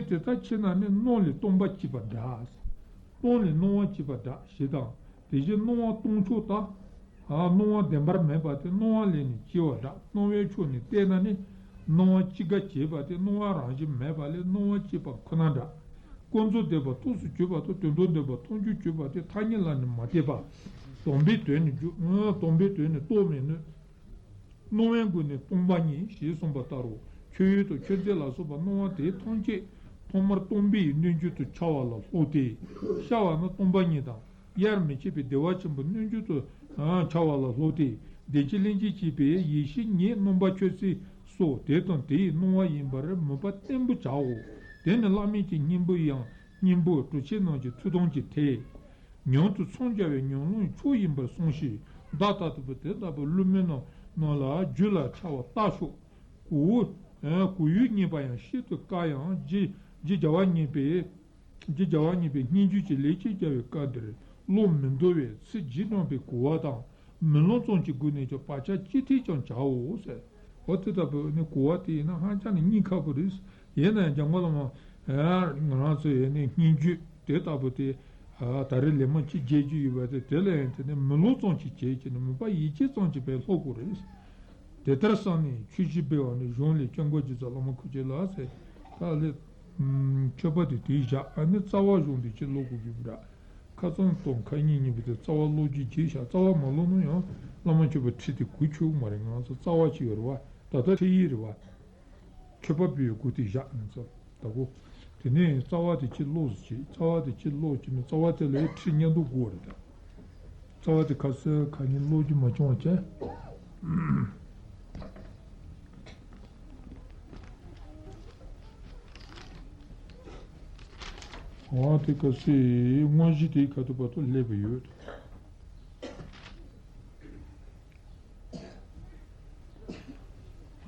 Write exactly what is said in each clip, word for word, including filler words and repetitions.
དེ་ལྟར་ཕྱེ་ན་ནི་སྣང་ལས་སྟོང་པ་སྐྱེས་པ་འདྲ། སྟོང་ལས་སྣང་བ་སྐྱེས་པ་འདྲ་ཞེས་དང་། དེ་བཞིན་སྣང་བ་སྟོང་ཕྱོགས་དག་ཨ་སྣང་བ་བདེན་པར་མེད་པ་སྟེ་སྣང་བ་ལས་ནི་སྐྱེ་བ་འདྲ། སྣང་བའི་ཕྱོགས་ནས་བལྟས་ན་ནི་སྣང་བ་སྐྱེ་འགག་བྱེད་པ་སྟེ་སྣང་བ་རང་བཞིན་མེད་པ་ལས་སྣང་བ་སྐྱེས་པ་ཁོ་ན་འདྲ། ཀུན་རྫོབ་བདེན་པ་ཐུགས་སུ་ཆུད་པ་དང་དོན་དམ་བདེན་པ་མཐོང་ཆོས་ཆུད་པ་སྟེ་ཐ་སྙད་ལ་ནི་མ་བལྟས་པ། དམ་པའི་དོན་ནི་རྒྱུ་དམ་པའི་དོན་ནི་རྟོགས་མི་ནུས། སྣང་བའི་སྒོ་ནས་སྟོང་པ་ཉིད་ཞེས་གསུངས་པ་ལྟར་རོ། མཆོད་ཡོན་དང་མཆོད་རྫས་ལ་སོགས་པ་སྣང་བ་དེ་ཐམས་ཅད་ཐོག་མར་སྟོང་པའི་རྣལ་འབྱོར་དུ་འཆར་བ་ལ་སློབ་སྟེ། ཤར་བ་ནི་སྟོང་པ་ཉིད་དང་དབྱེར་མི་ཕྱེད་པའི་བདེ་བ་ཆེན་པོའི་རྣལ་འབྱོར་དུ་འཆར་བ་ལ་སློབ་སྟེ། བདེ་ཆེན་ལྷན་ཅིག་སྐྱེས་པའི་ཡེ་ཤེས་ཉིད་སྣང་བ་ཆོས་ཅན་སོགས་དེ་དང་དེའི་སྣང་བ་ཡིན་པར་མོས་པ་བརྟན་པོ་བྱའོ། དེ་ནི་བླ་མེད་ཀྱི་སྙིང་པོ་ཡང་སྙིང་པོ་གྲུབ་ཆེན་རྣམས་ཀྱི་ཐུགས་དམ་གྱི་ཐད། མྱུར་དུ་འཚང་རྒྱ་བའི་ཉམས་ལེན་མཆོག་ཡིན་པར་གསུངས་ཤིང་། བདག་ལྟ་བུ་དེ་ལྟ་བུ་བསླུ་མེད་རྣམས་རྣམས་ལ་རྒྱུད་ལ་འཆར་བ་ལྟ་ཞོག་གོ། གོ་ཡུལ་རྙེད་པ་ཡང་ཤིན་ཏུ་དཀའ་ཡང་། རྒྱུ་རྒྱུ་བྱ་བ་རྙེད་པའི་རྒྱུ་རྒྱུ་བྱ་བ་རྙེད་པའི་སྙན་བརྒྱུད་ཀྱི་ལས་ཀྱིས་རྒྱལ་བའི་བཀའ་འདིར་བློ་མི་འདོར་བའི་ཚིག་རྗེས་འབྲང་པའི་གོ་བ་དང་། མི་སློབ་ཙམ་གྱི་སྒོ་ནས་ཀྱང་བག་ཆགས་ཅི་ཐེབས་ཀྱང་བྱའོ་ཟེར། འོ་དེ་ལྟ་བུ་ནི་གོ་བ་དེ་ཡིན་ན་ཧ་ཅང་ནས་རྙེད་ཁག་པོ་རེད། ཡིན་ན་ཡང་འཇམ་མགོན་བླ་མ་ང་རང་ཚོའི་ཡིན་ནའི་སྙན་བརྒྱུད་དེ་ལྟ་བུ་དེ་ད་རེས་ལན་མང་ཅིག་མཇལ་རྒྱུ་ཡོད་པ་དེ་དེ་ལ་ཡང་དེ་ནི་མི་སློབ་ཙམ་ཅིག་བྱས་ཀྱི་ནི་མོས་པ་ཡིད་ཆེས་ཙམ་ཅིག་བས་སློབ་དགོས་རེད། དེ་ལྟར་བསམས་ནས་ཆོས་བཞི་སྤེལ་བ་ནི་གཞུང་ལས་སྐྱབས་མགོན་རྗེ་བཙུན་བླ་མ་ཁུ་ཆེ་ལ་ཟེར། ད་ལས། མཆོད་པ་དེ་དེའི་བཞག་ཨ་ནི་རྩ་བ་གཞུང་དེ་ཅི་ཀློག་དགོས་ཀྱི་འདྲ། ཁ་ཚང་དང་ཁ་ཉིན་གཉིས་པོ་དེ་རྩ་བ་ཀློག་རྒྱུ་བརྗེད་བཞག་རྩ་བ་མ་ཀློག་ན་ཡང་བླ་མ་མཆོད་པ་ཁྲིད་དེ་གོ་ཆོད་མ་རེད། ང་ཚོ་རྩ་བ་ཅིག་ཡོད་རེད་བ། ད་ལྟ་ཁྲིད་ཡིག་རེད་བ། མཆོད་པ་སྤེལ་བའི་སྒོ་དེ་བཞག་ང་ཚོ་ད་གོ། དེ་ནས་རྩ་བ་དེ་ཅི་ཀློག་ཟེར་བྱས་རྩ་བ་དེ་ཅི་ཀློག་བྱས་ནས་རྩ་བ་དེ་ལ་ཁྲིད་སྙན་དུ་དགོས་རེད་ད། རྩ་བ་དེ་ཁ་གསལ་ཁ་ཉིན་ཀློག་རྒྱུ་མ་བྱུང་བ་བྱས། འོ་དེ་སྐབས་སུ་དངོས་གཞི་དེའི་ཁ་ཐུག་བར་དུ་སླེབས་པ་ཡོད།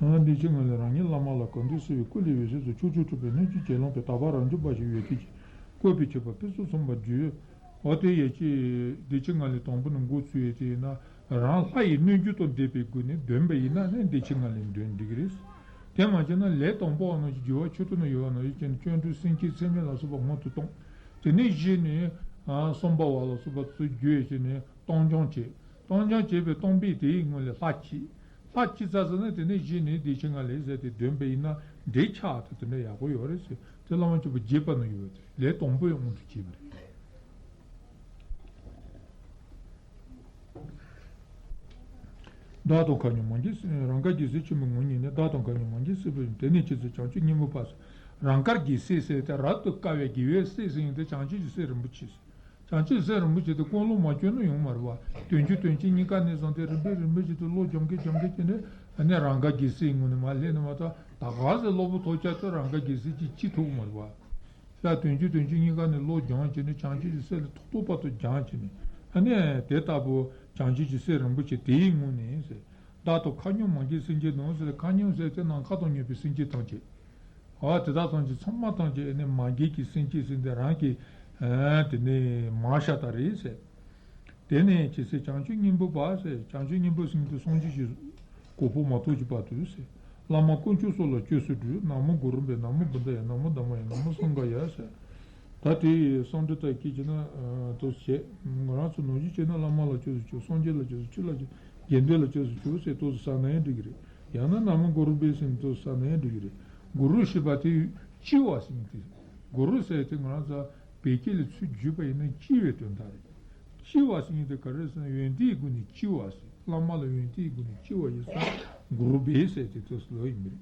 ཨ་འདི་ཕྱི་ང་ལས་རང་ཉིད་བླ་མ་ལ་གང་འདུལ་གསོལ་བའི་སྐུ་ལས་འོད་ཟེར་སོགས་ཕྱོགས་བཅུར་འཕྲོས་པའི་སྣོད་བཅུད་གྱེན་ལངས་པའི་དག་པ་རང་བྱུང་འབའ་ཞིག་འོད་ཐིག་ཅིག་བཀོད་པའི་མཆོད་པ་ཕུན་སུམ་ཚོགས་པར་བརྗོད། འོ་དེ་ཡེ་ཅི་འདི་ཕྱི་ང་ལས་དང་པོ་ནས་འགོ་ཚུགས་ཡས་དེ་ཡིན་ན་རང་ལྷ་ཡི་སྣོད་བཅུད་དང་ལྡན་པའི་སྒོ་ནས་འདོན་པ་ཡིན་ན་ནི་འདི་ཕྱི་ང་ལས་འདོན་འགྲིག་གི་རེད། དེ་མ་བྱས་ན་ལས་དང་པོ་བ་ནང་བཞིན་རྒྱུ་བ་ཆོས་དྲུག་ནང་ཡོད་བ་ནང་བཞིན་བྱས་ནས་སྤྱན་དྲུག་སེམས་ཅན་ཚད་མེད་ལ་སོགས་པ་སྔོན་དུ་བཏང་། དེ་ནས་གཞི་ནས་གསུམ་པ་བ་ལ་སོགས་པ་ཚུར་བརྗོད་བྱས་ནས་བཏང་སྦྱོང་བྱེད། བཏང་སྦྱོང་བྱས་པའི་བཏང་པས་དེའི་སྔོན་ལ་ལྷ་བསྐྱེད། ལྷ་བསྐྱེད་ཚར་ཟིན་ན་དེ་ནས་གཞི་ནས་བདེ་ཆེན་ང་ལས་ཟེར་ཏེ་འདོན་པ་ཡིན་ན་འདི་ཆགས་ཏེ་དེ་འདྲ་ཡག་པོ་ཡོད་རེད་ཟེར་དེ་བླ་མ་མཆོད་པ་རྒྱས་པ་ན་ཡོད་པ་དེ་ལས་དང་པོའི་དབང་དུ་བྱས་པ་རེད། བདག་དང་ཁ་ཉོན་མ་སྐྱེས་སྲིད། རང་དགར་རྒྱལ་སྲས་ཆེན་པོའི་ངོ་བོ་ཉིད་ནི་བདག་དང་ཁ་ཉོན་མ་སྐྱེས་སྲིད་པ་ཡིན། དེ་ནས་ཅི་ཚེ་བྱང་ཆུབ་སྙིང་པོ་པ་ཟེར། རང་དགར་རྒྱལ་སྲས་ཟེར་ཏེ་རབ་ཏུ་དཀའ་བའི་དགེ་བའི་སྲས་ཟེར་ཡིན་ཏེ་བྱང་ཆུབ་ཀྱི་སྲས་རིན་པོ་ཆེ་ཟེར། བྱང་ཆུབ་སེམས་རིན་པོ་ཆེ་དེ་ཀུན་སློང་མ་བཅོས་ན་ཡོང་མ་རེད་བ། དོན་བཅུ་དོན་གཅིག་གཉིས་ཀ་ནས་བཟུང་སྟེ་རིམ་པས་རིམ་པས་བཞིན་དུ་བློ་སྦྱོང་གིན་སྦྱོང་གིན་བྱས་ནས་ཨ་ནི་རང་དགའ་རྒྱལ་སྲས་ངོས་ནས་མར་སླེབས་ནས་མ་གཏོགས་ད་ག་ཟེ་གློ་བུར་ཐོལ་རྒྱག་ཏུ་རང་དགའ་རྒྱལ་སྲས་ཅིག་ཅི་ཐུབ་མ་རེད་བ། ས་དོན་བཅུ་དོན་གཅིག་གཉིས་ཀ་ནས་བློ་སྦྱོང་བྱས་ནས་བྱང་ཆུབ་ཀྱི་སེམས་ལ་ཐོག་ཐོག་བར་དུ་སྦྱང་བྱས་ནས་ཨ་ནི་དེ་ལྟ་བུ་བྱང་ཆུབ་ཀྱི་སེམས་རིན་པོ་ཆེ་དེའི་ངོས་ནས་ཟེར། བདག་དང་ཁ་ཉོན་མ་སྐྱེས་སེམས་ཅན་དང་ཟེར་ཁ་ཉོན་ཟེར་དེ་ནམ་མཁའ་དང་མཉམ་པའི་སེམས་ཅན་ཐམས་ཅད། འོ་དེ་དག་ཐམས་ཅད་ཚང་མ་ཐམས་ཅད་ནི་མ་རྒན་གྱི་སེམས་ཅན་ཟེར་འདི་རང་གི་དེ་ནི་མ་ཤ་སྟག་རེད་ཟེར། དེ་ནས་ཇི་སྲིད་བྱང་ཆུབ་སྙིང་པོ་པ་ཟེར་བྱང་ཆུབ་སྙིང་པོ་ཟེར་དུས་སངས་རྒྱས་ཀྱི་གོ་འཕང་མ་ཐོབ་ཀྱི་བར་དུ་ཟེར། བླ་མ་དཀོན་མཆོག་སོགས་ལ་སྐྱབས་སུ་འགྲོ། ན་མོ་གུ་རུ་བེ་ན་མོ་བུདྡྷ་ཡ་ན་མོ་དྷརྨ་ཡ་ན་མོ་སངྒྷ་ཡ་ཟེར། ད་དེ་སངས་རྒྱས་ད་སྐད་ཅིག་ན་དུ་བྱས་ང་རང་ཚོ་ནང་བཞིན་བྱས་ན་བླ་མ་ལ་སྐྱབས་སུ་མཆིའོ། སངས་རྒྱས་ལ་སྐྱབས་སུ་མཆིའོ། ཆོས་ལ་སྐྱབས་དགེ་འདུན་ལ་སྐྱབས་སུ་མཆིའོ་ཟེར་དུས་སུ་ཟ་ན་ཡང་འགྲིག་གི་རེད། ཡང་ན་ན་མོ་གུ་རུ་བེ་ཟེར་དུས་སུ་ཟ་ན་ཡང་འགྲིག་གི་རེད། གུ་རུ་ཞེས་པ་དེ་ལྕི་བ་ཟེར་མཁན་དེ། གུ་རུ་ཟེར་དེ་ང་རང་ཚོ་བོད་སྐད་ལ་ཚུར་བསྒྱུར་པ་ཡིན་ན་ལྕི་བའི་དོན་དག་རེད། ལྕི་བ་ཟེར་མཁན་དེ་ག་རེ་ཟེར་ན་ཡོན་ཏན་གྱི་སྒོ་ནས་ལྕི་བ་ཟེར། བླ་མ་ལ་ཡོན་ཏན་གྱི་སྒོ་ནས་ལྕི་བ་ཡིན་ཙང་གུ་རུ་བེ་ཟེར་དེ་དུས་སུ་ལོ་ཡིན་མི་རེད།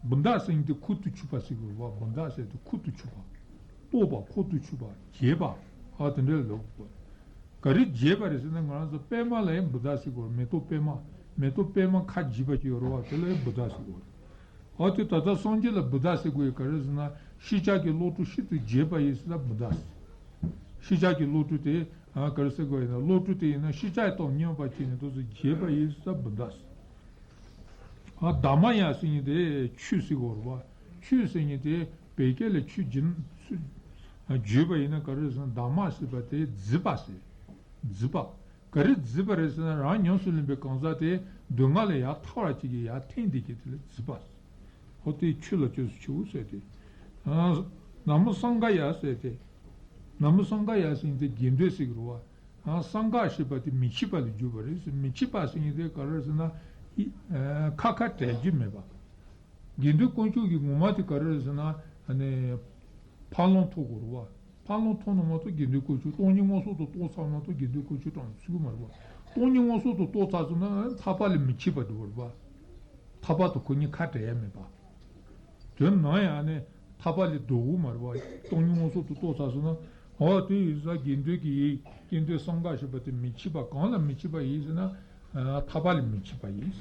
བུདྡྷ་ཟེར་མཁན་དེ་ཁུར་དུ་ཆུད་པ་ཟེར་དགོས་རེད་བ། བུདྡྷ་ཟེར་དེ་ཁུར་དུ་ཆུད་པ། རྟོགས་པ་ཁུར་དུ་ཆུད་པ། རྒྱས་པ། ཨ་དེ་འདྲ་ལབ་དགོས། ག་རེ་རྒྱས་པ་རེད་ཟེར་ན་ང་རང་ཚོ་པད་མ་ལ་ཡང་བུདྡྷ་ཟེར་དགོས་རེད། མེ་ཏོག་པད་མ། མེ་ཏོག་པད་མ་ཁ་རྒྱས་པ་ཅིག་ཡོད་རེད་བ། དེ་ལ་ཡང་བུདྡྷ་ཟེར་དགོས་རེད། ཨ་དེ་ད་ལྟ་སངས་རྒྱས་ལ་བུདྡྷ་ཟེར་དགོས་ཡ་ག་རེ་ཟེར་ན་ཤེས་བྱ་གི་བློ་གྲོས་ཤིན་ཏུ་རྒྱས་པ་ཡིན་ཟེར་ན་བུདྡྷ་ཟེར། ཤེས་བྱ་གི་བློ་གྲོས་དེ་ཨ་ག་རེ་ཟེར་དགོས་ཡིན་ན་བློ་གྲོས་དེ་ཡིན་ན་ཤེས་བྱ་དང་མཉམ་པ་བྱས་ནས་དུས་སུ་རྒྱས་པ་ཡིན་ཟེར་ན་བུདྡྷ་ཟེར། ཨ་དྷརྨ་ཡ་ཟེར་མཁན་དེ་ཆོས་ཟེར་དགོས་རེད་བ། ཆོས་ཟེར་མཁན་དེ་བོད་སྐད་ལ་ཆོས་བརྗོད་བརྗོད་པ་ཡིན་ན་ག་རེ་ཟེར་ན་དྷརྨ་ཟེར་བ་དེ་མཛད་པ་ཟེར། མཛད་པ། ག་རེ་མཛད་པ་རེད་ཟེར་ན་རང་ཉམས་སུ་ལེན་པའི་གང་ཟག་དེ་སྡུག་བསྔལ་ལས་ཡར་ཐར་བ་ཅིག་གི་ཡར་འཐེན་བསྡད་ཀྱི་དེ་ལ་མཛད་པ་ཟེར། ཨོ་དེ་ཆོས་ལ་སྐྱབས་སུ་མཆིའོ་ཟེར་ཏེ། ཨ། ན་མོ་སངྒ་ཡ་ཟེར་ཏེ། ན་མོ་སངྒ་ཡ་ཟེར་ཏེ་དགེ་འདུན་ཟེར་གི་རེད་བ། ཨ། སངྒ་ཞེས་པ་དེ་མི་ཕྱེད་པ་ལས་གྱུར་པ་རེད་ཟེར། མི་ཕྱེད་པ་ཟེར་མཁན་དེ་ག་རེ་ཟེར་ན། ཨི། ཨ། ཁ་ཁ་བྲལ་རྒྱུ་མེད་པ། དགེ་འདུན་དཀོན་མཆོག་གི་ངོ་མ་དེ་ག་རེ་རེད་ཟེར་ན། ཨ་ནི། ཕ་ལོང་ཐོབ་དགོས་རེད་བ། ཕ་ལོང་ཐོབ་ན་མ་གཏོགས་དགེ་འདུན་དཀོན་མཆོག་སྟོང་ཉིད་མངོན་སུམ་དུ་རྟོགས་ཚར་ན་མ་གཏོགས་དགེ་འདུན་དཀོན་མཆོག་གྲངས་སུ་ཚུད་ཀྱི་མ་རེད་བ། སྟོང་ཉིད་མངོན་སུམ་དུ་རྟོགས་ཚར་སོང་ན་ཐར་པ་ལས་མི་ཕྱེད་པ་འགྲོ་བ་རེད་བ། ཐར་པ་དང་ཁོ་གཉིས་ཁ་བྲལ་ཡ་མེད་པ། དོན་ནང་ཡང་ནི་ཐར་པ་ལས་ལྡོག་གི་མ་རེད་བ། སྟོང་ཉིད་མངོན་སུམ་དུ་རྟོགས་ཚར་སོང་ན། འོ་དེ་ཡིན་ཙང་དགེ་འདུན་གྱི་ཡིན། དགེ་འདུན་སངྒ་ཞེས་པ་དེ་མི་ཕྱེད་པ་གང་ལ་མི་ཕྱེད་པ་ཡིན་ཟེར་ན། ཨ། ཐར་པ་ལས་མི་ཕྱེད་པ་ཡིན།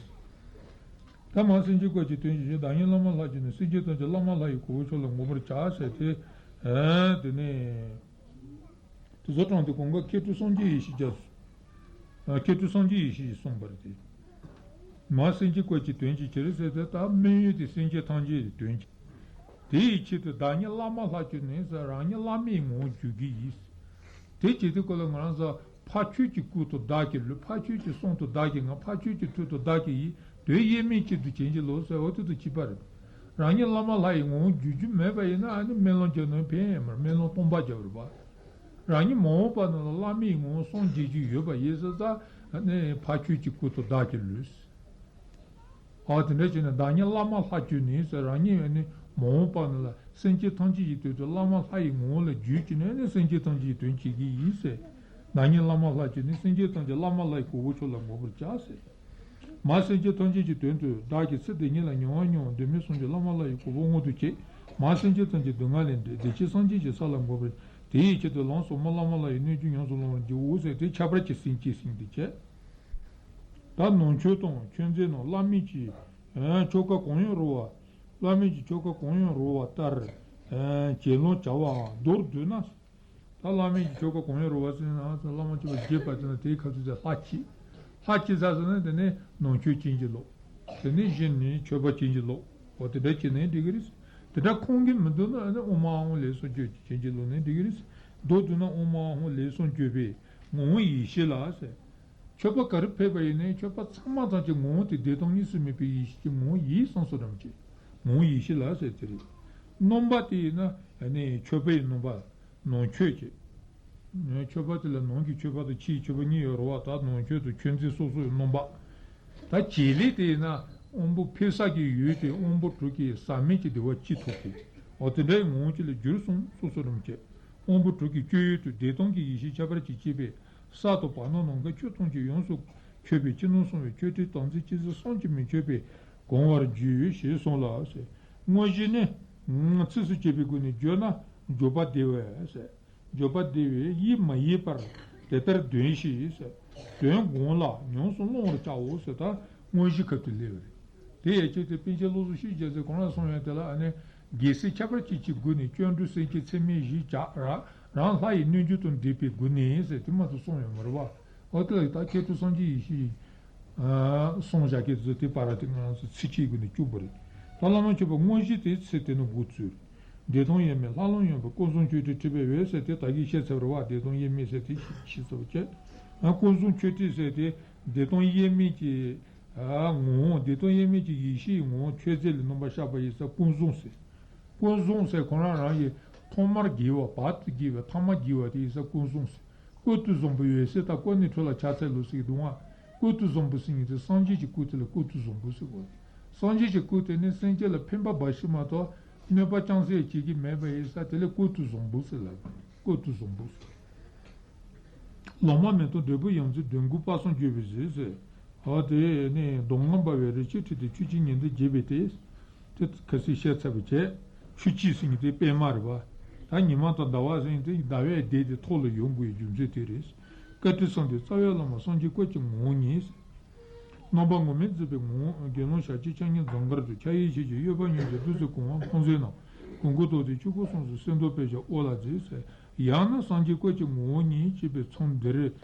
ད་མར་སེམས་ཅན་བཀོད་ཀྱི་དོན་ཞེས་བྱ། བདག་ཉིད་བླ་མ་ལྷར་གྱུར་ནས། སེམས་ཅན་ཐམས་ཅད་བླ་མ་ལྷ་ཡི་གོ་འཕང་མཆོག་ལ་མངོན་པར་བྱ་ཟེར་ཏེ། ཨ། དེ་ནས། དེ་ཚོ་དྲངས་ཏེ་གོང་ཁ་མཁས་གྲུབ་སངས་རྒྱས་ཡེ་ཤེས་རྒྱ། ཨ། མཁས་གྲུབ་སངས་རྒྱས་ཡེ་ཤེས་ཀྱིས་གསུངས་པ་རེད་དེ། མར་སེམས་ཅན་བཀོད་ཀྱི་དོན་ཅི་ཕྱིར་ཟེར་ཏེ། ད་དམིགས་ཡུལ་དེ་སེམས་ཅན་ཐམས་ཅད་ཀྱི་དོན་ཅི། དེ་ཡི་ཆེད་དུ་བདག་ཉིད་བླ་མ་ལྷར་གྱུར་ནས་ཟེར། རང་ཉིད་བླ་མའི་ངོ་བོར་འགྱུར་གྱི་ཡིན། དེ་བྱེད་དུས་སྐབས་ལ་ང་རང་ཚོ་ཕ་ཁྱོད་ཀྱི་སྐུ་དང་བདག་གི་ལུས། ཕ་ཁྱོད་ཀྱི་གསུང་དང་བདག་གི་ངག་ཕ་ཁྱོད་ཀྱི་ཐུགས་དང་བདག་གི་ཡིད། དོན་དབྱེར་མེད་གཅིག་ཏུ་བྱེད་ཀྱི་ལོ་ཟེར། འོ་དེ་དང་གཅིག་པ་རེད། རང་ཉིད་བླ་མ་ལྷ་ཡི་ངོ་བོར་འགྱུར་རྒྱུ་མེད་པ་ཡིན་ན། ཨ་ནི་སྨོན་ལམ་རྒྱབ་ན་ཕན་ཡོད་མ་རེད། སྨོན་ལམ་སྟོང་པ་རྒྱབ་རེད་པ། རང་ཉིད་མ་འོངས་པ་ན་ལ་བླ་མའི་ངོ་བོ་སངས་རྒྱས་རྒྱུ་ཡོད་པ་ཡིན་ཟེར་ཙང་། ཨ་ནི་ཕ་ཁྱོད་ཀྱི་སྐུ་དང་བདག་གི་ལུས། ཨ། དེ་འདྲ་བྱས་ནས་བདག་ཉིད་བླ་མ་ལྷར་གྱུར་ནས་ཟེར། རང་ཉིད་ནི་མ་འོངས་པ་ན་ལ་སེམས་ཅན་ཐམས་ཅད་ཀྱི་དོན་དུ་བླ་མ་ལྷ་ཡི་ངོ་བོ་ལ་གྱུར་ཅིག་ནས་ནི་སེམས་ཅན་ཐམས་ཅད་ཀྱི་དོན་བྱེད་ཀྱི་ཡིན་ཟེར། བདག་ཉིད་བླ་མ་ལྷར་གྱུར་ནས། སེམས་ཅན་ཐམས་ཅད་བླ་མ་ལྷ་ཡི་གོ་འཕང་མཆོག་ལ་མངོན་པར་བྱ་ཟེར། མར་སེམས་ཅན་ཐམས་ཅད་ཀྱི་དོན་དུ་བདག་གིས་ཚེ་འདི་ཉིད་ལ་མྱོང་བ་མྱོང་བ་གདོད་མའི་སངས་རྒྱས་བླ་མ་ལྷ་ཡི་གོ་འཕང་མངོན་དུ་བྱེད། མར་སེམས་ཅན་ཐམས་ཅད་སྡུག་བསྔལ་ལས་འདྲེན། བདེ་སྐྱིད་སངས་རྒྱས་ཀྱི་ས་ལ་འགོད་པར། དེ་ཡི་ཆེད་དུ་ལམ་ཟབ་མོ་བླ་མ་ལྷ་ཡི་སྣོད་བཅུད་ཉམས་སུ་བླང་བར་བགྱིའོ་ཟེར་ཏེ། ཁྱད་པར་གྱི་སེམས་བསྐྱེད་ཟེར་མཁན་དེ་བྱས། ད་ནང་ཆོས་དང་མཆོད་རྫས་རྣམས་བླ་མེད་ཀྱི་ཆོ་ག་གང་ཡང་རོལ་བ། བླ་མེད་ཀྱི་ཆོ་ག་གང་ཡང་རོལ་བ་ལྟར་བྱིན་རླབས་བྱ་བའམ་མདོར་བསྡུ་ན། ད་བླ་མེད་ཀྱི་ཆོ་ག་གང་ཡང་རོལ་བ་ཟེར་ན། བླ་མ་མཆོད་པ་རྒྱས་པ་དེ་ན་དེའི་ཁ་ཚུལ་དེ་ལྷ་བསྐྱེད། ལྷ་བསྐྱེད་ས་ཟེར་ན་དེ་ནས་ནང་ཆོས་བྱིན་གྱིས་རློབས། དེ་ནས་གཞི་ནས་མཆོད་པ་བྱིན་གྱིས་རློབས། འོ་དེ་འདྲ་བྱས་ནས་འགྲིག་གི་རེད། དེ་འདྲ་ཁོམ་གྱི་མི་འདུག་ན་ཨ་ནི་ཨོཾ་ཨཱཿཧཱུྃ་ལས་གསུམ་བརྗོད་བྱིན་གྱིས་རློབས་ནས་འགྲིག་གི་རེད། མདོར་བསྡུ་ན་ཨོཾ་ཨཱཿཧཱུྃ་ལས་གསུམ་བརྗོད་པས་ངོ་བོ་ཡེ་ཤེས་ལ་ཟེར། མཆོད་པ་ག་རེ་ཕུལ་བ་ཡིན་ནའི་མཆོད་པ་ཚང་མ་ཐམས་ཅད་ངོ་བོ་དེ་བདེ་སྟོང་གཉིས་སུ་མེད་པའི་ཡེ་ཤེས་ཀྱི་ངོ་བོ་ཡིན་གསུངས་སོ་རམ་ཅེ། ངོ་བོ་ཡེ་ཤེས་ལ་ཟེར་དེ་རེད། སྣོམ་པ་དེ་ཡིན་ན་ཨ་ནི་མཆོད་པའི་སྣོམ་པ། ནང་མཆོད་ཅེས། མཆོད་པ་དེ་ལ་ནང་གི་མཆོད་པ་དང་ཕྱིའི་མཆོད་པ་གཉིས་ཡོད་རེད་བ། ད་ནང་མཆོད་དང་མཆོད་རྫས་སོ་སོའི་སྣོམ་པ། ད་བྱེད་ལས་དེ་ཡིན་ན་དབང་པོ་འཕེལ་ས་ཀྱི་ཡུལ་དེ་དབང་པོ་དྲུག་གི་ཟག་མེད་ཀྱི་བདེ་བ་སྐྱེ་ཐུབ་སྟེ། འོ་དེ་འདྲའི་ངོ་བོ་ཅིག་ལ་འགྱུར་གསུངས་སོ་རམ་ཅེ། དབང་པོ་དྲུག་གི་སྤྱོད་ཡུལ་དུ་བདེ་སྟོང་གི་ཡེ་ཤེས་ཁྱད་པར་གྱིས་སྐྱེས་པས། ས་དང་བར་སྣང་ནམ་མཁའི་ཆོས་ཐམས་ཅད་ཡོངས་སུ་མཆོད་པའི་ཕྱི་ནང་གསང་བའི་མཆོད་སྤྲིན་དམ་ཚིག་ཅི་ཟེར་བསམ་གྱིས་མི་ཁྱབ་པས་གང་བར་བརྗོད་ཞེས་གསུངས་ལ་ཟེར། དངོས་གཞི་ནི། ཚིགས་སུ་བཅད་པའི་སྒོ་ནས་བརྗོད་ན་འགྱོད་པ་བདེ་བས་ཟེར། འགྱོད་པ་བདེ་བས་ཡིད་མ་ཡིད་པར་དེ་ལྟར་འདོན་ཞེས་ཟེར། དོན་གང་ལ་ཉམས་སུ་བླང་བར་བྱའོ་ཟེར། ད་དངོས་གཞི་ཁ་ཐུག་སླེབས་པ་རེད། དེ་ཡི་ཆེད་དུ་པཎ་ཆེན་བློ་བཟང་ཤེས་རྒྱ་མཚོས་གང་ལ་གསུངས་ཡོད་དེ་ལ་ཨ་ནི། རྒྱལ་སྲས་ཁྱད་པར་ཅན་གྱི་སྒོ་ནས་སྐྱབས་འགྲོའི་སེམས་བསྐྱེད་ཚད་མེད་བཞི་བྱ་ར། རང་ལྷ་ཡི་སྣོད་བཅུད་དང་འདྲེས་པའི་སྒོ་ནས་ཟེར་དེ་མ་གཏོགས་གསུངས་ཡོད་མ་རེད་བ། འོ་དེ་ལ་ད་མཁས་གྲུབ་སངས་རྒྱས་ཡེ་ཤེས། ཨ། གསུངས་བཞག་གི་ཚུལ་དེ་བར་དེ་ང་རང་ཚོ་ཚིགས་བཅད་སྒོ་ནས་བཅུག་པ་རེད། ད་བླ་མ་མཆོད་པ་དངོས་གཞི་དེ་ཚེ་དེ་ནི་འགོ་ཚུགས། བདེ་སྟོང་དབྱེར་མེད་ལྷ་ལམ་ཡངས་པ་ཀུན་བཟང་མཆོད་སྤྲིན་འཁྲིགས་པའི་འོད་ཟེར་དེ་ད་གིན་བཤད་ཚར་བ་རེད་བ། བདེ་སྟོང་དབྱེར་མེད་ཟེར་དེ་ཤེས་ཚར་བ་བྱས། ཨ། ཀུན་བཟང་མཆོད་སྤྲིན་ཟེར་དེ་བདེ་སྟོང་དབྱེར་མེད་ཀྱི། ཨ། ངོ་བོ་བདེ་སྟོང་དབྱེར་མེད་ཀྱི་ཡེ་ཤེས་ཀྱི་ངོ་བོ་མཆོད་རྫས་ལ་སྣོན་པར་བཤད་པ་ཡིན་ཙང་ཀུན་བཟང་ཟེར། ཀུན་བཟང་ཟེར་ཁོ་རང་རང་གི་ཐོག་མར་དགེ་བ་བར་དུ་དགེ་བའི་ཐ་མ་དགེ་བ་དེ་ཡིན་ཙང་ཀུན་བཟང་ཟེར། ཀུན་ཏུ་བཟང་པོའི་འོད་ཟེར་དང་ཀུན་ནས་འཕྲོ་ལ་ཕྱག་འཚལ་ལོ་ཟེར་གྱི་འདུག་ཨང་། ཀུན་ཏུ་བཟང་པོ་ཟེར་མཁན་དེ་སངས་རྒྱས་ཀྱི་སྐུ་དེ་ལ་ཀུན་ཏུ་བཟང་པོ་ཟེར་གོ། སངས་རྒྱས་ཀྱི་སྐུ་དེ་ནི་སེམས་ཅན་ལ་ཕན་པ་འབའ་ཞིག་མ་གཏོགས་གནོད་པ་ཅང་ཟད་བྱེད་ཀྱི་མེད་པ་ཡིན་ཙང་དེ་ལ་ཀུན་ཏུ་བཟང་པོ་ཟེར་ལབ། ཀུན་ཏུ་བཟང་པོ་ཟེར། ལོ་མ་མེ་ཏོག་འབྲས་བུ་ཡང་རྩེ་འདོད་དགུ་དཔག་བསམ་བརྗོད་པའི་གཟི་ཟེར། འོ་དེ་ནི་གདོང་ལྔ་འབར་བའི་རི་ཆུ་ཁྲིད་དེ་ཆུ་སྐྱེས་ཉི་ཟླ་རྒྱས་པའི་དེ། དེ་ཁ་སང་བཤད་ཚར་བ་བྱས། ཆུ་སྐྱེས་ཟེར་མཁན་དེ་པད་མ་རེད་བ། ད་ཉི་མ་དང་ཟླ་བ་ཟེར་མཁན་དེ་ཟླ་བའི་གདན་དེ་ཐོག་ལ་ཡོང་དགོས་པའི་རྒྱུ་མཚན་དེ་རེད། བཀའ་དྲིན་བསམ་དུས་རྩ་བའི་བླ་མ་སངས་རྒྱས་བཀའ་བརྒྱུད་ངོ་བོ་ཉིད་ཟེར། རྣམ་པ་ངོམས་མེད་མཛད་པའི་ངོ་བོ་དགེ་སློང་ཞལ་གཅིག་ཕྱག་གཉིས་འཛུམ་དཀར་དུ། ཕྱག་གཡས་བཞེས་ཀྱི་གཡོན་པ་ཉོན་ཅིག་བདུད་རྩིའི་གོ་འཕང་ཕོ་མཛོད་ནང་། གོང་བཀུར་རྡོ་རྗེ་ཆོས་སྐུ་གསུང་གསུམ་གསེར་མདོག་དཔེ་བཞག་དབུ་ལ་མཛེས་ཟེར། ཡང་ན་སངས་རྒྱས་བཀའ་བརྒྱུད་ངོ་བོ་ཉིད་ཅེས་པའི་མཚམས་འདིར་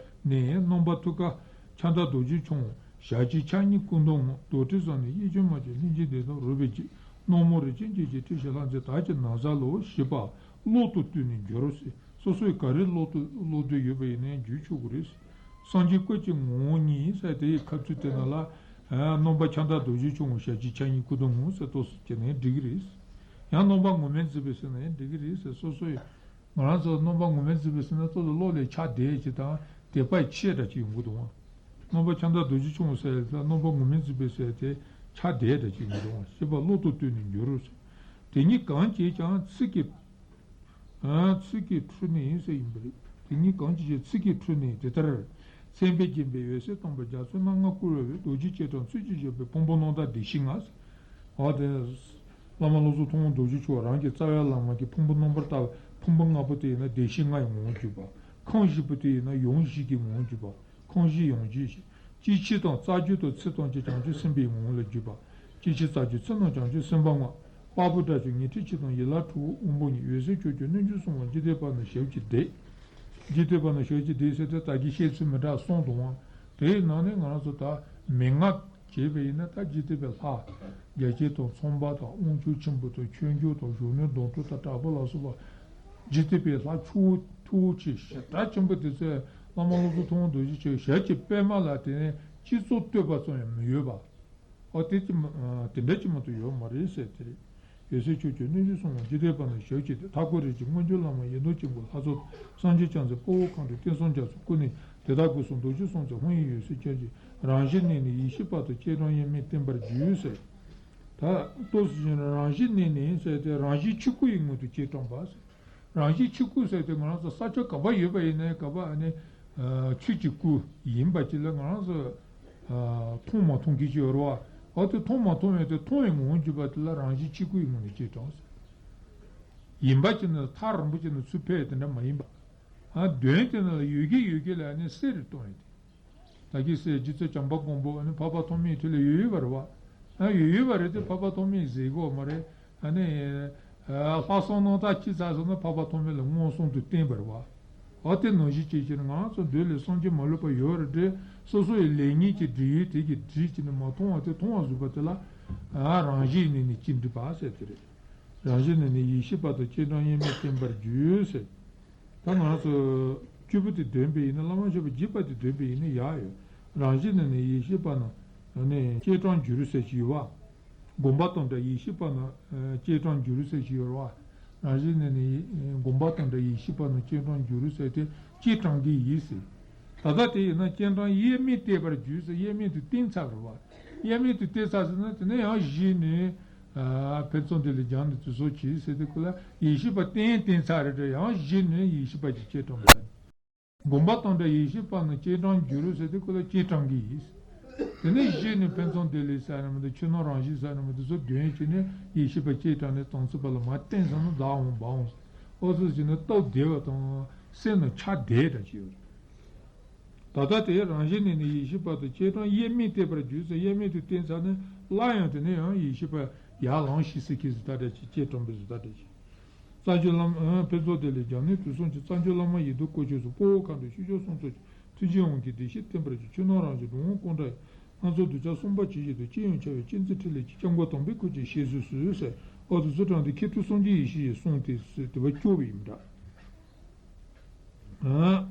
ནས་རྣམ་པ་ཐུགས་ཀར་ཕྱག་མདའ་རྡོ་རྗེ་འཆང་ཞལ་གཅིག་ཕྱག་གཉིས་སྐུ་མདོག་སྔོ། རྡོར་དྲིལ་བཟུང་ནས་གཡས་བྱོན་མ་བྱོན་ལྷན་ཅིག་བདེ་སྟོང་རོལ་པའི་རྗེས། སྣང་མོ་རིན་ཆེན་འགྱེད་ཅིག་ཁྲི་བཞི་ལྷ་མཛེས་དར་གྱི་ན་བཟའ་ལོ། ཞེས་པ་ཀློག་ཏུ་བཏུས་ནས་བསྒྱུར་རོ་ཟེར། སོ་སོས་ག་རེ་ཀློག་ཏུ་ཀློག་འདོད་ཡོད་པ་ཡིན་ནའི་བསྒྱུར་ཆོག་གི་རེད། སངས་རྒྱས་བཀའ་བརྒྱུད་ངོ་བོ་ཉིད་ཟེར་དེའི་ཁ་ཚུལ་དེ་ནང་ལ། ཨ། རྣམ་པ་ཕྱག་མདའ་རྡོ་རྗེ་འཆང་ཞལ་གཅིག་ཕྱག་གཉིས་སྐུ་མདོག་སྔོ་ཟེར་ཏོག་ཙམ་བྱས་ནས་འགྲིག་གི་རེད། ཡང་སྣང་བ་ངོ་མས་འཛིན་པའི་ཟེར་ན་ཡང་འགྲིག་གི་རེད་ཟེར། སོ་སོ་ཡི་ང་རང་ཚོ་སྣང་བ་ངོ་མས་འཛིན་པའི་ཟེར་ན་ཏོག་ཙམ་བློ་ལས་ཆགས་བསྡད་ཅིག་དང་དད་པ་ཆེ་དྲགས་ཅིག་ཡོང་གི་འདུག་ཨང་། སྣང་བ་ཁྱབ་བདག་རྡོ་རྗེ་འཆང་ཟེར་ཡ་ལ་སྣང་བ་ངོ་མས་འཛིན་པའི་ཟེར་ཡ་དེ་ཆགས་བསྡད་དྲགས་ཅིག་ཡོང་གི་འདུག་ཨང་། ཤེས་པ་བློ་དང་བསྟུན་ནས་འགྱུར་རོ་ཟེར། དེ་ཉིད་གང་བྱས་ཀྱང་ཚིག་གི་ཨ། ཚིག་གིས་འཁྲུལ་ནས་ཟེར་ཡིན་པ་རེད། དེ་ཉིད་གང་ཅི་བྱས་ཚིག་གིས་འཁྲུལ་ནས་དེ་ལྟར། མཚན་དཔེས་བརྒྱན་པའི་འོད་གསལ་སྟོན་པ་རྒྱ་མཚོའི་སྣ་ལྔ་བསྐུར་བའི་རྡོ་རྗེ་སྐྱེས་གྲོགས་ཚིག་གཅིག་བརྗོད་པའི་ཕུང་པོ་རྣམ་དག་བདེ་གཤེགས་ལྔ་ཟེར། འོ་དེ། བླ་མ་བློ་བཟང་ཐུན་དབང་རྡོ་རྗེ་མཆོག་རང་གི་རྩ་བའི་བླ་མ་གི་ཕུང་པོ་རྣམ་པར་དག་པའི་ཕུང་པོ་ལྔ་པོ་དེ་ཡིན་ན་བདེ་གཤེགས་ལྔ་ཡི་ངོ་བོར་གྱུར་པ། ཁམས་བཞི་པོ་དེ་ཡིན་ན་ཡུམ་བཞི་གི་ངོ་བོར་གྱུར་པ། ཁམས་བཞི་ཡང་རྒྱས་ཤིང་། སྐྱེ་མཆེད་དང་རྩ་རྒྱུད་དང་ཚིག་ཐམས་ཅད་བྱང་ཆུབ་སེམས་དཔའི་ངོ་བོ་ལ་བརྒྱུད་པ། སྐྱེ་མཆེད་རྩ་རྒྱུད་ཚིག་རྣམས་བྱང་ཆུབ་སེམས་དཔའ་ལྔ། དཔའ་བོ་དགྲ་བཅོམ་ཉི་ཁྲི་གཅིག་དང་ཡན་ལག་དྲུག་དབང་པོ་ཉིད་འོད་གསལ་ཆོས་སྐྱོང་སྣོད་བཅུད་གསུམ་པ་འཇིག་རྟེན་པ་རྣམས་ཞབས་ཀྱིས་བདེ། འཇིག་རྟེན་པ་རྣམས་ཞབས་ཀྱིས་བདེ་ཟེར་ཏེ་ད་གིན་བཤད་ཚུལ་མི་འདྲ་གསུམ་འདུག་ཨང་། དེའི་ནང་ནས་ང་རང་ཚོ་ད་མན་ངག་བྱས་པ་ཡིན་ན་ད་འཇིག་རྟེན་པའི་ལྷ། རྒྱལ་ཆེན་དང་ཚངས་པ་དང་དབང་ཕྱུག་ཆེན་པོ་དང་ཆོས་འབྱོར་དང་གཞོན་ནུ་གདོང་གྲོགས་དང་དྲག་པོ་ལ་སོགས་པ། འཇིག་རྟེན་པའི་ལྷ་ཆེ་བོ་མཐུ་བོ་ཆེ་ཞེ་དྲག་ཆེན་པོ་དེ་ཚོས་བླ་མ་བློ་བཟང་ཐུན་དབང་རྡོ་རྗེ་ཆོས་ཞལ་གྱི་པད་མ་ལ་དེ་ནས་སྤྱི་གཙུག་བསྟོད་པ་ཙམ་ཡང་མི་ཡོད་པ། ཨོ་དེ་ཅི་མ་དེ་འདྲ་ཅི་མ་གཏོགས་ཡོད་མ་རེད་ཟེར་དེ་རེད། འོད་གསལ་ཆོས་སྐྱོང་སྣོད་བཅུད་གསུམ་པ་འཇིག་རྟེན་པ་རྣམས་ཞབས་ཀྱིས་བདེ། མཐའ་འཁོར་རིགས་ཀྱི་སྔོན་བྱོན་བླ་མ་ཡི་དམ་ཆེན་པོ་ལྷ་ཚོགས་དང་སངས་རྒྱས་བྱང་སེམས་དཔའ་བོ་མཁའ་འགྲོ་བསྟན་སྲུང་རྒྱ་མཚོ་སྐུ་ནི་དེ་དག་སྒོ་གསུམ་རྡོ་རྗེ་གསུམ་མཚོན་དབང་ཡིན་འོད་གསལ་ཆོས་ཀྱི་རང་བཞིན་གནས་ནས་ཡེ་ཤེས་དཔལ་དུ་སྐྱེས་གྲོགས་དབྱེར་མེད་བསྟེན་པར་བགྱི་ཟེར། ད་ལྟོས་སུ་བྱས་ན་རང་བཞིན་གནས་ནས་ཟེར་ཏེ་རང་བཞིན་ཆོས་སྐུ་ཡི་ངང་དུ་སྐྱེས་གྲོགས་པ་ཟེར། རང་བཞིན་ཆོས་སྐུ་ཟེར་ཏེ་ང་རང་ཚོ་ས་ཆ་ག་པར་ཡོད་པ་ཡིན་ནའི་ག་པར་ཨ་ནི་ཆོས་ཀྱི་སྐུ་ཡིན་པ་ཅིག་ལ་ང་རང་ཚོ་མཐོང་མ་མཐོང་གི་ཅིག་ཡོད་རེད་བ། འོ་དེ་མཐོང་མ་མཐོང་བའི་དེ་མཐོང་བའི་ངང་གྱུར་པ་དེ་ལ་རང་བཞིན་ཆོས་སྐུ་ཡི་ངང་ནས་སྐྱེས་གྲོགས་ཟེར། ཡིན་པ་ཅིག་ནི་ཐག་རིང་པོ་ཅིག་ནས་ཚུར་ཕེབས་དེ་འདྲ་མ་ཡིན་པ། ཨ་དོན་དེ་ནི་ཡོད་ཀྱི་ཡོད་ཀྱི་ལ་ནི་གསལ་རུ་གཏོང་ཡོད་དེ། ད་གིན་སྲས་རྗེ་བཙུན་བྱམས་པ་མགོན་པོ་ཨ་ནི་འཕགས་པ་ཐོགས་མེད་དུས་ལ་ཡོད་ཡོད་པ་རེད་བ། ཨ་ཡོད་ཡོད་པ་རེད་དེ་འཕགས་པ་ཐོགས་མེད་ཟེར་གོ་མ་རེད། ཨ་ནི། ལྷག་བསམ་རྣམ་དག་སྐྱེས་ཚར་སོང་ན་འཕགས་པ་ཐོགས་མེད་ལ་མངོན་སུམ་དུ་བསྟན་པ་རེད་བ། འོ་དེ་ནང་བཞིན་བྱས་ཀྱི་ནི་ང་རང་ཚོ་འདོད་ལས་བསམ་གྱིས་མ་ལོས་པ་ཡོད་རེད་དེ་སོ་སོ་ཡི་ལས་ངན་གྱི་སྒྲིབ་ཡུལ་དེ་གི་སྒྲིབ་ཀྱི་ནི་མ་མཐོང་བ་དེ་མཐོང་བ་བཟོས་པ་དེ་ལ། རང་བཞིན་གནས་ནས་སྐྱེས་འགྲོ་པ་ཟེར་དེ་རེད། རང་བཞིན་གནས་ནས་ཡེ་ཤེས་དཔལ་དུ་སྐྱེས་གྲོགས་དབྱེར་མེད་བསྟེན་པར་བགྱི་ཟེར། ད་ང་རང་ཚོ་བཅུ་པོ་དེ་འདོན་པ་ཡིན་ན་བླ་མ་མཆོད་པ་བགྱིས་པ་དེ་འདོན་པ་ཡིན་ན་ཡག་ཡོད། རང་བཞིན་གནས་ནས་ཡེ་ཤེས་དཔལ་རྣམས་ནི་སྐྱེས་གྲོགས་འགྱུར་ཟེར་གྱི་ཡོད་བ། སྒོམ་པ་དང་འདྲ་ཡེ་ཤེས་དཔལ་རྣམས་སྐྱེས་གྲོགས་འགྱུར་ཟེར་གྱི་ཡོད་རེད་བ། རང་བཞིན་གནས་ནས་སྒོམ་པ་དང་འདྲ་ཡེ་ཤེས་དཔལ་རྣམས་སྐྱེས་གྲོགས་འགྱུར་ཟེར་ཏེ་སྐྱེས་གྲོགས་ཀྱི་ཡིན་ཟེར། ད་ལྟ་དེ་ཡིན་ན་སྐྱེས་གྲོགས་དབྱེར་མེད་བསྟེན་པར་བགྱི་ཟེར་དབྱེར་མེད་དུ་བསྟེན་ཚར་བ་རེད་བ། དབྱེར་མེད་དུ་བསྟེན་ཚར་ཟེར་ན་དེ་ནས་ཡང་གཞི་ནས། ཨ་ཕན་ཚུན་དེ་ལས་སྦྱངས་ནས་དུས་སོགས་གྱིས་ཟེར་དུས་སྐབས་ལ་ཡེ་ཤེས་པ་བསྟེན་བསྟེན་ཚར་རེད་དྲ་ཡང་གཞི་ནས་ཡེ་ཤེས་པ་ཅིག་སྐྱེས་གྲོགས་པ། སྒོམ་པ་དང་འདྲ་ཡེ་ཤེས་དཔལ་རྣམས་སྐྱེས་གྲོགས་འགྱུར་ཟེར་དུས་སྐབས་ལ་སྐྱེས་གྲོགས་ཀྱི་ཡིན། དེ་ནས་གཞི་ནས་ཕན་ཚུན་དེ་ལས་ཟེར་ན་མི་འདུག་ཆོས་རྣམས་རང་བཞིན་ཟེར་ན་མི་འདུག་སོགས་དོན་གྱིས་ནི་ཡེ་ཤེས་པ་སྐྱེས་གྲོགས་ནས་དམ་ཚིག་པ་ལ་མ་བསྟེན་ཟེར་ན་བདག་འོང་བ་འོང་ཟེར། ཨོ་ཙི་ཟེར་ན་སྟབས་བདེ་བ་དང་སེམས་ནང་ཆགས་བསྡད་འདྲ་ཅིག་ཡོད་རེད། ད་ལྟ་དེ་རང་བཞིན་གནས་ནས་ཡེ་ཤེས་དཔལ་དུ་སྐྱེས་གྲོགས་དབྱེར་མེད་བསྟེན་པར་བགྱི་ཟེར་དབྱེར་མེད་དུ་བསྟེན་ཚར་ནས་སླར་ཡང་དེ་ནས་ཡང་ཡེ་ཤེས་པ་ཡར་ལངས་ཤིག་ཟེར་གྱི་ཟེར་ད་འདྲ་ཅིག་སྐྱེས་གྲོགས་པའི་ཟེར་ད་འདྲ་ཅིག་རྩ་བརྒྱུད་བླ་མ་ཕུན་ཚོགས་བདེ་ལེགས་རྒྱ་མཚོའི་དུས་གསུམ་གྱི་རྩ་བརྒྱུད་བླ་མ་ཡི་དམ་དཀོན་མཆོག་གསུམ་དཔའ་བོ་མཁའ་འགྲོ་ཆོས་སྐྱོང་སྲུང་ཚོགས་ཀྱི་ཐུགས་རྗེའི་དབང་གིས་བདེ་གཤེགས་བསྟན་པར་བགྱི། ཆོས་རྣམས་རང་བཞིན་འགྲོ་འོང་ཀུན་འདྲ་ཡང་། སྣ་ཚོགས་གདུལ་བྱ་གསུམ་པ་ཇི་བཞིན་དུ། ཅི་ཡང་བྱ་བའི་སྤྱན་གཟིགས་ཕྲིན་ལས་ཀྱིས། སྐྱབས་མགོན་དམ་པའི་སྐུ་མཆོག་གཤེགས་སུ་གསོལ་ཟེར། ཨོ་དེ་ཚོ་དྲངས་ཏེ་མཁས་གྲུབ་སངས་རྒྱས་ཡེ་ཤེས་ཀྱི་གསུང་དེ་ཟེར་དེ་བ་སྐྱོར་བ་ཡིན་འདྲ། ཨ།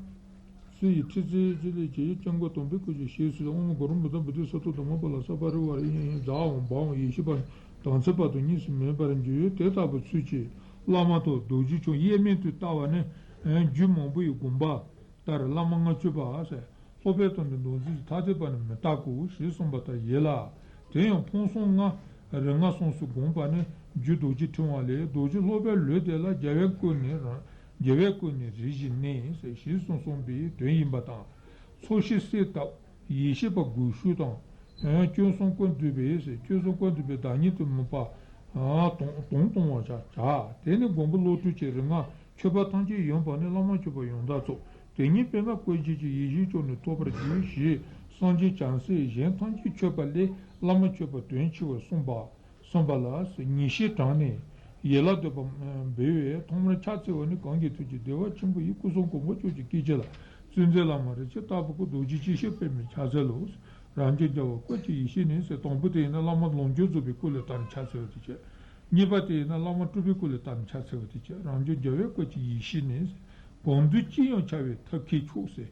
སུ་ཡི་ཁྲི་རྩེ་ཅི་ལས་ཀྱི། སྐྱབས་མགོན་དམ་པའི་སྐུ་མཆོག་གཤེགས་སུ་གསོལ། ཨོཾ་གུ་རུ་མུ་ཏ་བོ་དྷི་ས་ཏྭ་དྷརྨ་པཱ་ལ་ས་པ་རི་ཝཱ་ར་ཡིན་ཡང་བདག་འོང་བ་འོང་ཡེ་ཤེས་པ་དམ་ཚིག་པ་དང་གཉིས་སུ་མེད་པར་འགྱུར། དེ་ལྟ་བུ་ཚུལ་གྱིས་བླ་མ་དང་རྡོ་རྗེ་འཆང་དབྱེར་མེད་དུ་ལྟ་བ་ནི། རྒྱུད་མང་པོ་ཡི་དགོངས་པ་ལྟར་བླ་མ་ལྔ་མཆོད་པ་ཟེར། སློབ་དཔོན་དང་ནི་མདོ་འཛིན་ཐ་དད་པ་ནི་མི་རྟག་གོ་ཞེས་གསུངས་པ་ལྟར་ཡིན་ལ། དེ་ཡང་ཕུང་གསུམ་ལྔ་རིགས་ལྔ་གསུམ་སུ་བསྒོམས་པ་ནི་རྒྱུད་རྡོ་རྗེ་ཕྲེང་བ་ལས། རྡོ་རྗེ་སློབ་དཔོན་ལུས་དེ་ལ། རྒྱལ་བས་བཀོད་ནས་རང་རྒྱལ་བས་བཀོད་ནས་རིགས་བཞིན་གནས་ཟེར་ཞེས་གསུངས་གསུངས་པའི་དོན་ཡིན་པ་དང་། ཚོགས་ཞིང་གསལ་བཏབ་ཡེ་ཤེས་པ་དགུག་གཞུག་དང་། སྐྱོན་གསུམ་ཀུན་བསྡུས་པའི་ཟེར། སྐྱོན་གསུམ་ཀུན་བསྡུས་པའི་བདག་ཉིད་དུ་མོས་པ་དང་། དོན་གཏོང་བར་བྱ། དེ་ནི་མགོན་པོ་བློ་གྲོས་ཀྱི་རིགས་ལྔ་མཆོད་པ་ཐམས་ཅད་ཡོད་པ་ནི་བླ་མ་མཆོད་པ་ཡང་དག་རྫོགས། དེ་ཉིད་པདྨ་བཀོད་རྒྱུད་ཀྱི་ཡེ་ཤེས་མཆོག་ནི་ཐོབ་པར་འགྱུར་ཞེས་སངས་རྒྱས་བྱང་སེམས་གཞན་ཐམས་ཅད་མཆོད་པ་ལས་བླ་མ་མཆོད་པ་དོན་ཆེ་བར་གསུངས་པ། གསུངས་པ་ལ་ཉེས་བཤད་དྲངས་ནས་ཡན་ལག་བསྟོད་པ་འབུལ་བས་ཐོག་མར་ཕྱག་འཚལ་བ་ནི་གང་གི་ཐུགས་ཀྱི་བདེ་བ་ཆེན་པོ་ཡི་སྐུ་གསུང་གོ་འཕང་མཆོག་གི་སྐྱེས་ཆེན་ལ་གཙོ་མཛད་བླ་མ་རིན་ཆེན་ལྟ་བུ་སྐུ་རྡོ་རྗེ་སྐྱེས་ཆེན་པདྨས་ཕྱག་འཚལ་ལོ། རབ་འབྱམས་རྒྱལ་བ་བཀའ་བརྒྱུད་ཡེ་ཤེས་ནས་ཟེར། དང་པོ་དེ་ཡིན་ན་བླ་མ་ལོངས་སྤྱོད་རྫོགས་པའི་སྐུ་ལ་བལྟ་ནས་ཕྱག་འཚལ་བ་དེ་བྱས། གཉིས་པ་དེ་ཡིན་ན་བླ་མ་སྤྲུལ་པའི་སྐུ་ལ་བལྟ་ནས་ཕྱག་འཚལ་བ་དེ་བྱས། རབ་འབྱམས་རྒྱལ་བའི་བཀའ་བརྒྱུད་ཡེ་ཤེས་ནས་ཟེར། གང་འདུལ་ཅི་ཡང་འཆར་བའི་ཐབས་མཁས་མཆོག་ཟེར།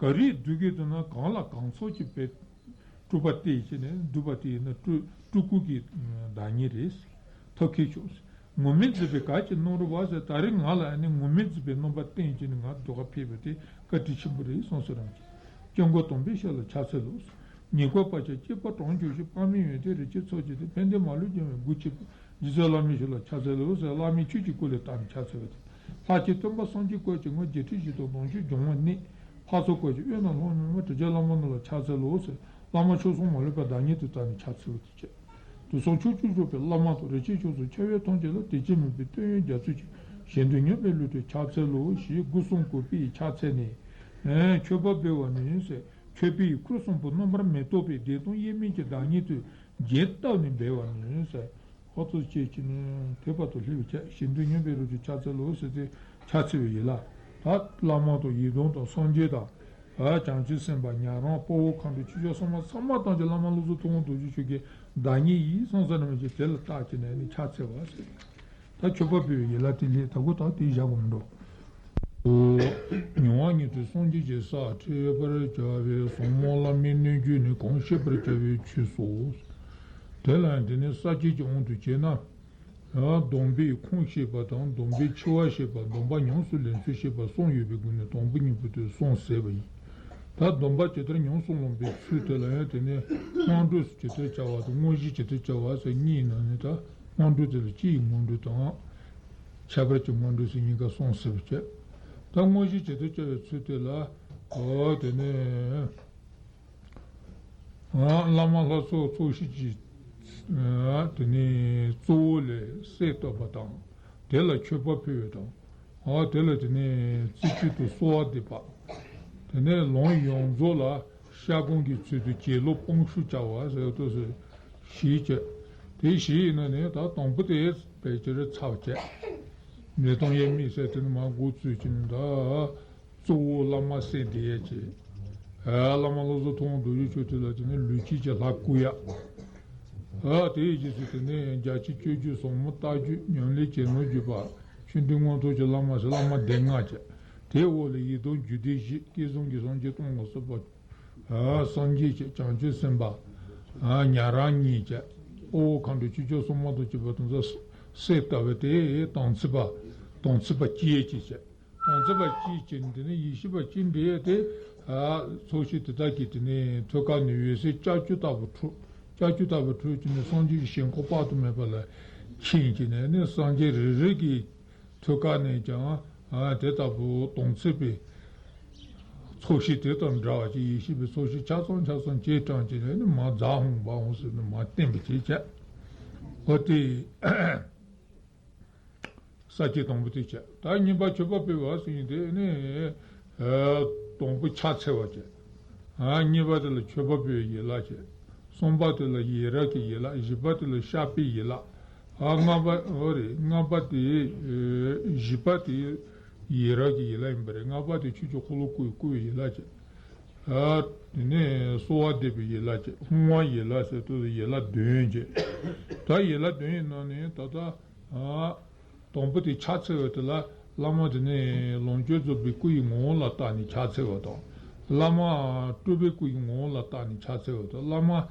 ག་རེ་འདུལ་གྱི་འདུག་ན་གང་ལ་གང་འཚམ་གྱི་བས་སྤྲུལ་པ་སྟེ་བྱས་ནས་འདུལ་བ་དེ་ཡིན་ན་སྤྲུལ་སྤྲུལ་སྐུ་གི་བདག་ཉིད་རེད། ཐབས་མཁས་མཆོག་ཟེར། ངུར་སྨྲིག་མཛེས་པའི་གར་གྱིས་བསྣམས་རོལ་པ་ཟེར། ད་རེས་ང་ལ་ཨ་ནི་ངུར་སྨྲིག་མཛེས་པའི་རྣམ་པ་བསྟན་བྱས་ནས་ང་ཟློས་གར་ཕེབས་པ་དེ་བཀའ་དྲིན་ཆེན་པོ་རེད་གསུངས་སོ་རང་གིས། སྐྱབས་མགོན་དམ་པའི་ཞབས་ལ་ཕྱག་འཚལ་ལོ། ཉེ་འཁོར་དཔལ་ཆེན་སྐྱེས་བུ་གྲངས་བཅུ་བཞི། དཔག་མེད་ཡོན་ཏན་རིན་ཆེན་ཚོགས་བཅས་ཏེ། ཕན་བདེ་མ་ལུས་འབྱུང་བའི་སྒོ་ཕྱེ་བ། རྗེ་བཙུན་བླ་མའི་ཞབས་ལ་ཕྱག་འཚལ་ལོ་ཟེར། བླ་མའི་ཆོས་ཀྱི་སྐུ་ལས་བཏགས་ནས་ཕྱག་འཚལ་བ་དེ། ལྷ་ཆེན་སྟོན་པ་སངས་རྒྱས་བཀོད་ཅིང་ངོ་། བརྒྱད་ཁྲི་བཞི་སྟོང་དུང་ཕྱུར་འབྱུང་བ་ནི། འཕགས་ཚོགས་བཀོད་ཅིང་དབུས་ན་ལྷོ་ནུབ་མ། ཁྲི་ཆེན་བླ་མ་རྣམས་ལ་ཕྱག་འཚལ་ལོ་ཟེར། བླ་མ་མཆོག་གསུམ་མ་ལུས་པ་བདག་ཉིད་དུ་བལྟ་ནས་ཕྱག་འཚལ་བ་དེ་བྱས། དུས་གསུམ་ཕྱོགས་བཅུར་བཞུགས་པའི་བླ་མ་དང་། རིགས་ཅན་ཁྱོད་སོགས་ཁྱབ་པ་ཐམས་ཅད་ལ། དད་ཅིང་མོས་པའི་བསྟོད་དབྱངས་རྒྱ་མཚོ་ཆེ། གཞན་དོན་མཉམ་པའི་བློས་བཀྲོལ་ཕྱག་འཚལ་ལོ། ཞེས་སྒོ་གསུམ་གུས་པས་ཕྱག་འཚལ་ནས། ཨེ། མཆོད་པ་འབུལ་བ་ནི་ཟེར། མཆོད་པའི་ཁུར་གསུམ་པོ་རྣམ་པར་མི་རྟོག་པའི་བདེ་སྟོང་དབྱེར་མེད་ཀྱི་བདག་ཉིད་དུ་རྒྱས་བཏབ་ནས་འབུལ་བ་ནི་ཟེར། ཧོ་ཏོ་སྐྱེས་ཀྱི་ནི་དེ་བར་དུ་ལྷོད་པའི་ཕྱིར། གཞན་དོན་མཉམ་པའི་བློས་བཀྲོལ་ཕྱག་འཚལ་ལོ་ཟེར་ཏེ་ཕྱག་འཚལ་བའི་ཡན་ལག་ད་བླ་མ་དང་ཡི་དམ་དང་སངས་རྒྱས་དང་། ཨ། བྱང་ཆུབ་སེམས་དཔའ། ཉན་རང་། དཔའ་བོ་མཁའ་འགྲོ། ཆོས་སྐྱོང་སྲུང་མ་ཚང་མ་ཐམས་ཅད་བླ་མ་བློ་བཟང་ཐུབ་དབང་རྡོ་རྗེ་ཁྱོད་ཀྱི་བདག་ཉིད་ཡིན་བསམ་ས་ནས་མི་བྱེད་དེ་ལ་བརྟག་བྱས་ནས་ནི་ཕྱག་འཚལ་བ་ཟེར། ད་མཆོད་པ་ཕུལ་བའི་ཡན་ལག་དེ་ལས་ད་གོ་ད་དེ་བཞག་གོ་མི་འགྲོ། ཨོ། མྱུར་བ་ཉིད་དུ་སངས་རྒྱས་ཀྱི་ས་ཁྲིད་པར་བྱ་བའི་ཟབ་མོ་བླ་མའི་སྣོད་བཅུད་ནི། གང་ཤེས་པར་བྱ་བའི་ཆོས་སོ། དེ་ལ་ཡང་དེ་ནི་ས་བཅད་ཀྱི་དབང་དུ་བྱས་ན། སྡོམ་པའི་ཁུངས་ཤེས་པ་དང་། སྡོམ་པའི་ཆེ་བ་ཤེས་པ། སྡོམ་པ་ཉམས་སུ་ལེན་ཚུལ་ཤེས་པ་གསུམ་ཡོད་པའི་སྒོ་ནས་དང་པོ་གཉིས་པོ་དེ་གསུམ་ཟེར་བ་ཡིན། ད་སྡོམ་པ་ཇི་ལྟར་ཉམས་སུ་ལེན་པའི་ཚུལ་དེ་ལ་ཡང་དེ་ནས་སྔོན་འགྲོ་ཇི་ལྟར་བྱ་བ་དང་། དངོས་གཞི་ཇི་ལྟར་བྱ་བ་ཟེར་གཉིས་ནང་ནས། ད་སྔོན་འགྲོ་དེ་ལ་སྤྱི་ཡི་སྔོན་འགྲོ་དང་། ཁྱད་པར་གྱི་སྔོན་འགྲོ་ཟེར་གཉིས་ཀ་གསུམ་ཟེར་བ་བྱས། ད་དངོས་གཞི་ཇི་ལྟར་བྱ་བའི་ཚུལ་དེ་ལ། ཨོ། དེ་ནས། བླ་མ་ལྷ་ཚོགས་ཚོགས་ཞིང་གི། དེ་ནས་གཙོ་བོ་ལ་གསོལ་བཏབ་པ་དང་། དེ་ལ་མཆོད་པ་ཕུལ་བ་དང་། དེ་ལ་དེ་ནས་རྩེ་གཅིག་ཏུ་གསོལ་བ་འདེབས་པ། དེ་ནས་ལུང་ཡོངས་རྫོགས་ལ་བཤད་སྒོམ་གྱི་ཚུལ་དུ་གྱེན་ལོག་སྤོང་ཤུགས་བྱ་བ་ཟེར་དུ་ཟེར། ཞེས་བྱ། དེ་བཞི་ཡིན་ན་ནི་ད་དང་པོ་དེ་ཕལ་ཆེར་ཚར་བ་བྱས། བདེ་སྟོང་དབྱེར་མེད་ཟེར་དེ་ནི་མར་འགོ་བཙུགས་ཀྱི་ནི་ད། གཙོ་བོ་བླ་མ་གསོལ་འདེབས་ཡས་ཀྱི། ཨ། བླ་མ་བློ་བཟང་ཐུབ་དབང་རྡོ་རྗེ་མཆོག་དེ་ལ་དེ་ནི་ལུས་དཀྱིལ་གྱི་ལྷ་བསྐུལ་ཡ། ཨ། དེའི་རྗེས་སུ་དེ་ནི་རྒྱ་ཆེན་སྤྱོད་བརྒྱུད་ཟབ་མོ་རྟ་རྒྱུད་ཉམས་ལེན་གྱི་ནོར་བརྒྱུད་པ། ཆོས་འབྲིང་མངོན་རྟོགས་ཀྱི་བླ་མ་ཟེར་བླ་མ་སྡེ་ལྔ་བྱས། དེའི་འོག་ལ་ཡི་དམ་རྒྱུད་སྡེ་བཞི། བསྐལ་བཟང་གི་སངས་རྒྱས་སྟོང་དང་གསུམ་པ། ཨ། སངས་རྒྱས་བྱས། བྱང་ཆུབ་སེམས་དཔའ། ཨ། ཉན་རང་གཉིས་བྱས། དཔའ་བོ་མཁའ་འགྲོ། ཆོས་སྐྱོང་སྲུང་མ་དང་བཅས་པ་དེ་ཚོ་གསོལ་བཏབ་པ་དེ་དམ་ཚིག་པ། དམ་ཚིག་པ་བཅས་ཀྱིས་བྱས། དམ་ཚིག་པ་གཅིག་གིས་དེ་ནི་ཡེ་ཤེས་པ་གཅིག་འདྲེས་ཏེ། ཨ། ཚོགས་ཞིང་དེ་དག་གི་དེ་ནི་ཐོད་རྐ་ནས་འོད་ཟེར་ལྕགས་ཀྱུ་ལྟ་བུ་འཕྲོས། ལྕགས་ཀྱུ་ལྟ་བུ་འཕྲོས་ཀྱི་ནི་སངས་རྒྱས་ཀྱི་ཞིང་ཁམས་དཔག་ཏུ་མེད་པ་ལ་ཕྱིན་གྱི་ནས་ནི་སངས་རྒྱས་རེ་རེ་གི་ཐོད་རྐ་ནས་ཀྱང་། ཨ། དེ་ལྟ་བུ་དམ་ཚིག་པའི་ཚོགས་ཞིང་དེ་དང་འདྲ་བ་ཅིག་ཡེ་ཤེས་པའི་ཚོགས་ཞིང་ཆ་ཚང་ཆ་ཚང་བྱས་དྲངས་ཀྱི་ནས་ནི་མར་ཛཱ་ཧཱུྃ་བ་ཧཱུྃ་ཟེར་ནས་མར་བསྟན་པ་བྱས་བྱས། འོ་དེ། ས་བཅད་དང་པོ་དེ་བྱས། ད་གཉིས་པ་མཆོད་པ་ཕུལ་བ་ཟེར་ཡིན་དེ་ནི། ཨ། དང་པོ་ཕྱག་འཚལ་བ་བྱས། ཨ། གཉིས་པ་དེ་ལ་མཆོད་པ་ཕུལ་བའི་ཡན་ལག་བྱས། གསུམ་པ་དེ་ལ་ཡི་རང་གི་ཡན་ལག་བཞི་པ་དེ་ལ་བཤགས་པའི་ཡན་ལག་ཨ། ལྔ་པ། འོ་རེད། ལྔ་པ་དེ། ཨ། བཞི་པ་དེ་ཡི་རང་གི་ཡན་ལག་ཡིན་པ་རེད། ལྔ་པ་དེ་ཆོས་ཀྱི་འཁོར་ལོ་བསྐོར་བའི་ཡན་ལག་བྱས། ཨ། དེ་ནས་གསོལ་བ་འདེབས་པའི་ཡན་ལག་བྱས། ཧཱུྃ་ཡན་ལག་ཟེར་དུས་ཡན་ལག་བདུན་བྱས། ད་ཡན་ལག་བདུན་ཡིན་ན་ནི་ད་ལྟ། ཨ། དང་པོ་དེ་ཕྱག་འཚལ་བ་དེ་ལ་བླ་མ་དེ་ནི་ལོངས་སྤྱོད་རྫོགས་པའི་སྐུ་ཡི་ངོ་བོ་ལ་བལྟས་ནས་ཕྱག་འཚལ་བ་དང་། བླ་མ་སྤྲུལ་པའི་སྐུ་ཡི་ངོ་བོ་ལ་བལྟས་ནས་ཕྱག་འཚལ་བ་དང་། བླ་མ་